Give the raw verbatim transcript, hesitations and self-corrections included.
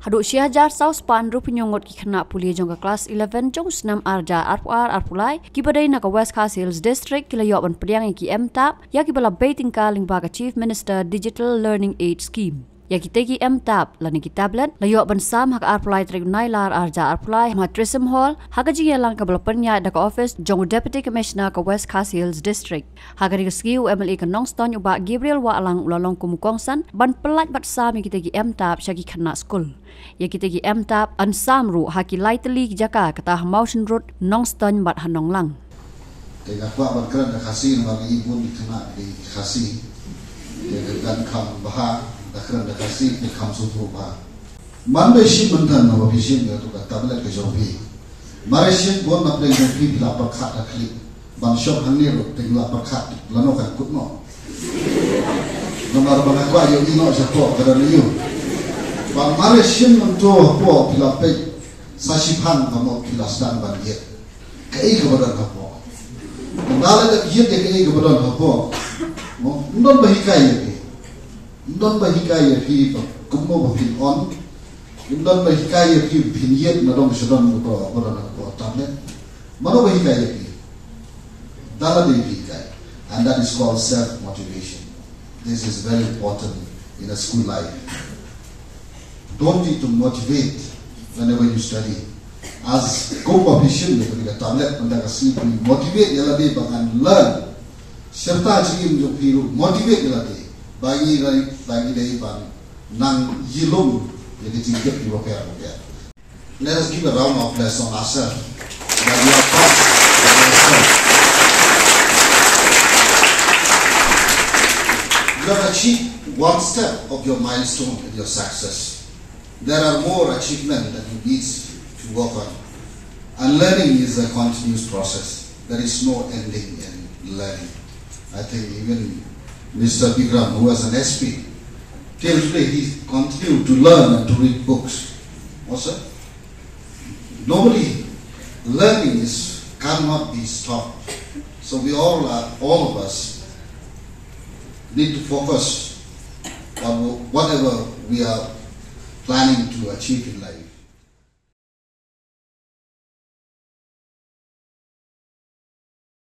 Haduh shi hajar saw spah hynriewphew hynñiew ngut ki khynnah pule jong ka klas eleven jong u snem ar hajar arphew ar arphew lai kiba dei na ka West Khasi Hills District ki la ïoh ban pdiang ïa ki M-TAP ïa kiba la bei tyngka lyngba ka Chief Minister Digital Learning Aid Scheme. Ïa kitei ki M-TAP lane ki tablet la ïoh ban sam ha ka arphew lai tarik u Nailar ar hajar arphew lai ha Trism Hall ha ka jingïalang kaba la pynïaid da ka office jong u Deputy Commissioner ka West Khasi Hills District. Ha kane ka sngi u M L A ka Nongstoiñ u Bah Gabriel Wahlang u la long kum u kongsan ban pyllait bad sam ïa kitei ki M-TAP sha ki khynnah skul. Ïa kitei ki M-TAP yn sam ruh ha ki lai tylli ki jaka kata ha Mawshynrut, Nongstoiñ bad ha Nonglang. Te nga kwah ban kren da Khasi namar nga i bun ki khynnah ki Khasi. Te nga kren kham bha, da kren da Khasi te kham sngewthuh bha. Man ba shim mynta na ba phi shim ïa tu ka tablet ka jong phi. Mar ba shim bun na pdeng jong phi phi la pyrkhat ha khlieh. Ban shong hangne ruh te la pyrkhat lano kan kut noh. Namar ba nga kwah ïohi noh shapoh ka don aïu. Ba mar ba shim mynta hapoh phi la peit sa shiphang ka mut phi la sdang ban ïeit. Kaei kaba don hapoh. Nda la dep ïeit ïa kaei kaba don hapoh. Mo, ym don ba hikai ïa phi. Ym don ba hikai ïa phi ba kumno ba phin on. Ym don ba hikai ïa phi ba phin ïeit na dong sha dong ba ba don hapoh tablet. Mano ba hikai ïa phi. Da lade phi hikai. And that is called self motivation. This is very important in a school life. Don't need to motivate whenever you study. As kumba phi shim ïa ka tablet mynta ka sngi phi motivate ïa lade ba ngan learn. Shirta jingim jong phi ruh motivate ïa lade. Ba ngi dei, ba ngi dei ban nang ïalum ïa ka jingtip kiba pher bapher. Let us give a round of applause on ourselves. That we are proud of ourselves. You have achieved one step of your milestone in your success. There are more achievements that you need to work on. And learning is a continuous process. There is no ending in learning. I think even Mister Bikram, who was an S P, till today he continued to learn and to read books. Also, normally, learning is cannot be stopped. So we all are, all of us need to focus on whatever we are planning to achieve in life.